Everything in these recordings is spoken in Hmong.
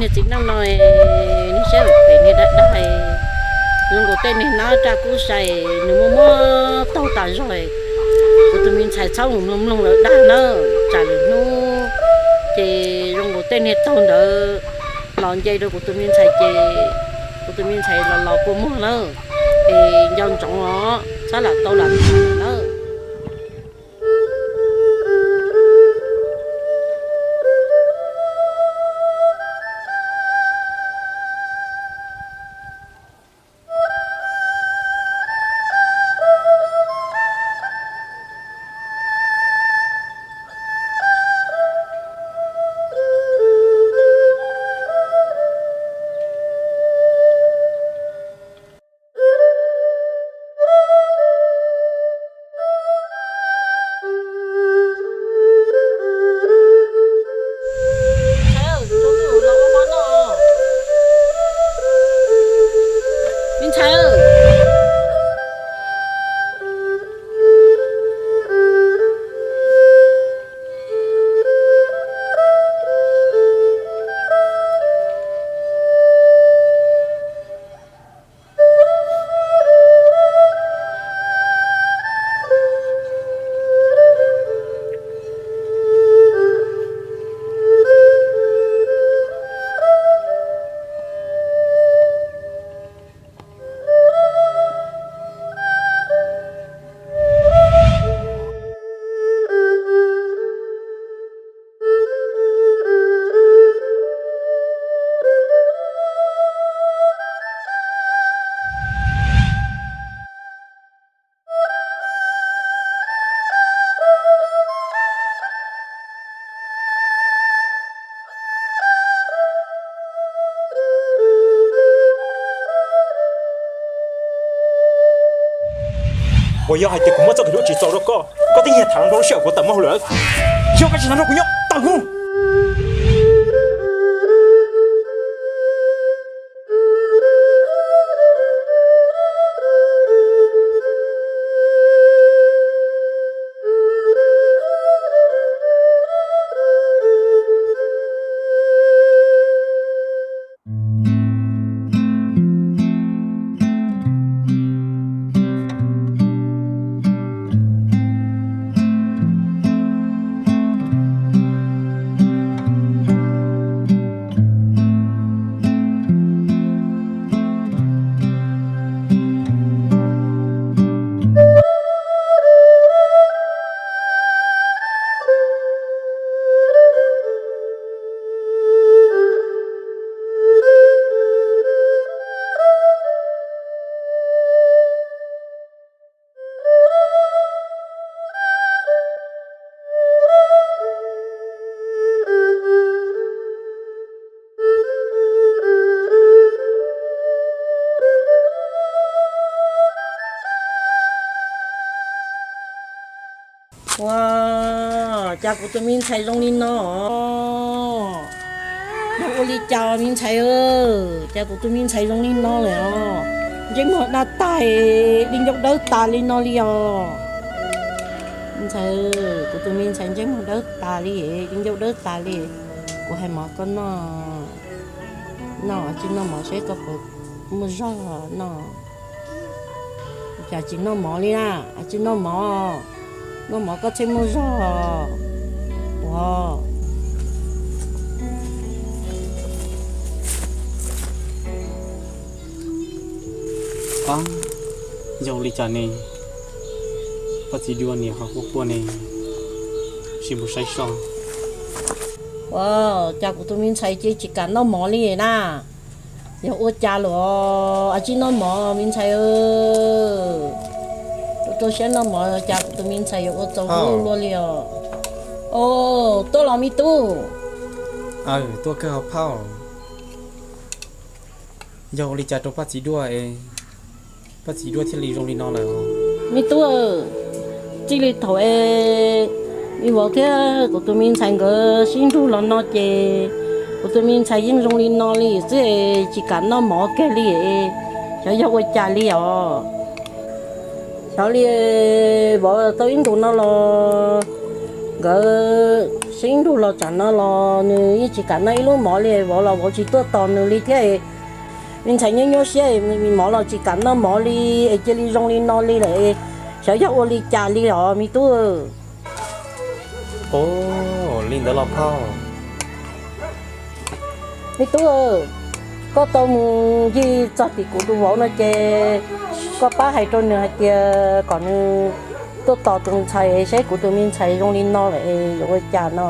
Niag txiv neej no, niag siab phem niag dag dag, zoo nkaus tej niag nab raj kub sai, nws muaj muab taug tas zog. Kuv tus me ntxhais txhob mus mloog mloog lawv dag na, tsam lwm hnub ces zoo nkaus tej niag taug ntawd los nce rau kuv tus me ntxhais ces kuv tus me ntxhais los los kua muag na, es nco ntsoov os, txhob lam tau lam ntxhais na. Uas yog hais tias kuv muab txoj kev hlub tsis txaus rau koj, koj twb nyiag tham los nrog lub sij hawm kuv tawm mus lawm. Yog koj tsis xav nrog kuv nyob, tawm mus. Ua, cas kuv tus me ntxhais zoo li no? Yog ua li cas me ntxhais? Cas kuv tus me ntxhais zoo li no lawm os? Ntsej muag daj tag, di ncauj dawb tas li no li os. Ntxhais, kuv tus me ntxhais ntsej muag dawb tas li, di ncauj dawb tas li. Kuv hais mov koj noj, noj tsis noj mov seb koj puas muaj zog noj. Cas tsis noj mov li na? Tsis noj mov, noj mov koj thiaj muaj zog. Ua, yog li cas ne? Paj txiv dua niam ho quaj quaj ne, sim mus saib so. Ua, cas kuv tus me ntxhais ces tsis kam noj mov li na? Yog ua cas lawm? Tsis noj mov me ntxhais. Rau siab noj mov, cas kuv tus me ntxhais yuav ua txaus luaj li os. Tuaj los me tub. Aw, tuaj kawg ho phauj. Yog ua li cas rau Paj txiv dua es Paj txiv dua thiaj li zoo li no lawm? Me tub, txij li thaum es me vauv thiab kuv tus me ntxhais nkawd sib nrug los no ces kuv tus me ntxhais yeej zoo li no li xwb, tsis kam noj mov kiag li. Xyov yog ua cas li os. Xyov li vauv tau ib ntus no los Nkawd sib nrug los tsam no los nws yeej tsis kam noj ib lub mov li, vauv los vauv tsis tuaj tos nws li thiab. Me ntxhais nyuaj nyuaj siab, mov los tsis kam noj mov li, es cia li zoo li no li lawm, xyov yog ua li cas li os me tub. Ua li ntawd los phauj. Me tub, koj tau mus ncig txog tim kuv tus vauv no ces koj pab hais rau nws hais tias kom nws tuaj tos tus ntxhais, saib kuv tus me ntxhais zoo li no lawm yuav ua cas no.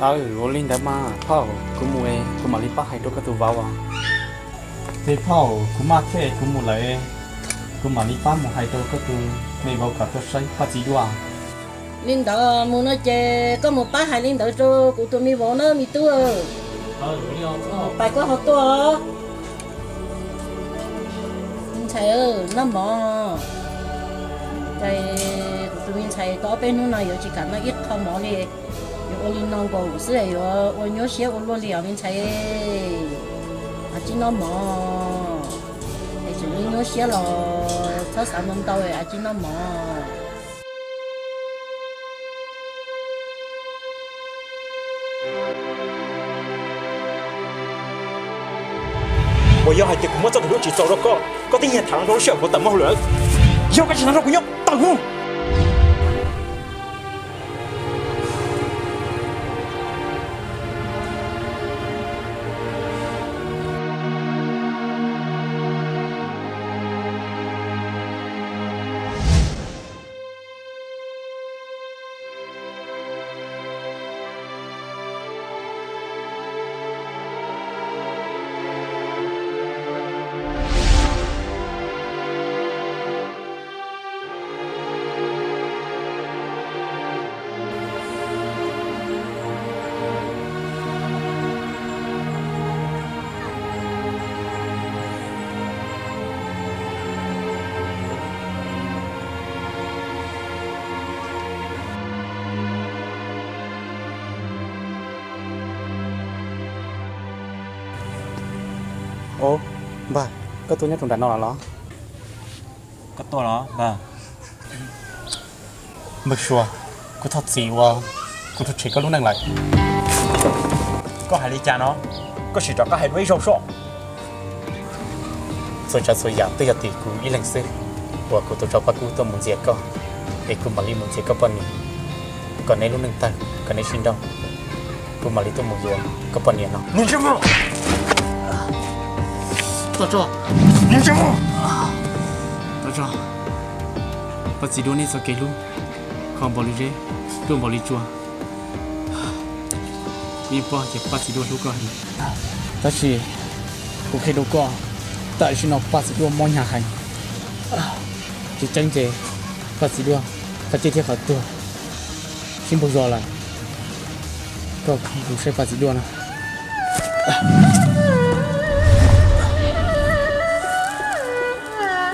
Aw, ua li ntawd mas phauj, kuv mus es kuv mam li pab hais rau koj tus vauv os. Ces phauj, kuv maj thiab, kuv mus lawm, kuv mam li pab mus hais rau koj tus me vauv kom tuaj saib Paj Txiv Duaj. Li ntawd mus no ces koj mus pab hais li ntawd rau kuv tus me vauv na me tub. Pais koj ho tuaj. Me ntxhais, noj mov. Ces kuv tus me ntxhais tau ob peb hnub no yuav tsis kam noj ib qho mov li. Yuav ua li no nkaus xwb yuav ua nyuaj siab ua luaj li os me ntxhais. Av tsib noj mov, es tseem nyuaj siab los txhob xav ntau ntau, av tsib noj mov. Uas yog hais tias kuv muab txoj kev hlub tsis txaus rau koj, koj twb nyiag tham los rau lub sij hawm kuv tawm mus lawm. Yog koj tsis hnov rau kuv nyob tawm mus. Ov, npawg, koj tuaj nyob rau nram no los los? Koj tuaj los npawg? Npawg Suav, kuv thov txim uas kuv rhuav tshem koj lub neej lawm. Koj hais li cas no? Koj sim rov qab hais dua ib zaug soj. Txhua tsav txhua yam twb yog tim kuv ib leeg xwb uas kuv tus tsov Paj Kub tuaj mus ntxias koj, es kuv mam li mus ntxias koj poj niam, kom neb lub neej tawg, kom neb sib nrauj, kuv mam li tuaj mus yuav koj poj niam no. Paj Txiv Duaj, nej txoj kev hlub khov npaum li zeb, ruaj npaum li tsua. Yeej paub tias Paj Txiv Duaj hlub koj heev, tab sis kuv qhia rau koj, tam sim no Paj Txiv Duaj mob hnyav heev. Tsis tseeb ces Paj Txiv Duaj qhov ciaj thiab qhov tuag sib npaug zos lawm. Koj mus saib Paj Txiv Duaj no. Me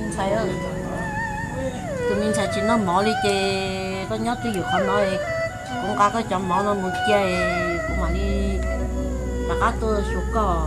ntxhais, tus me ntxhais tsis noj mov li ces koj nyob twj ywm qhov no, kuv nqa koj cov mov no mus cia, kuv mam li rov qab tuaj xyuas koj.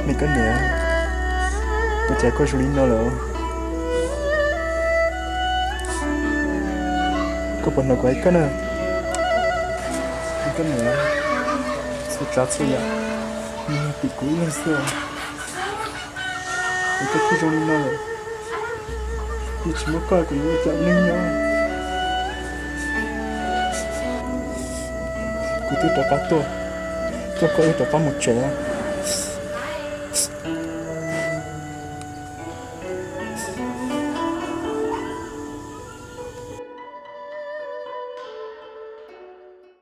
Me koj niam, ua cas koj zoo li no lawm? Koj Puas hnov kuv hais koj na? Koj niam, txhua tsav txhua yam nws yog tim kuv ib leeg xwb. Es koj twb zoo li no lawm, yeej tsis muaj koj kuv yuav ua cas ua neej nyob. Kuv twb rov qab tuaj coj koj wb rov qab mus tsev.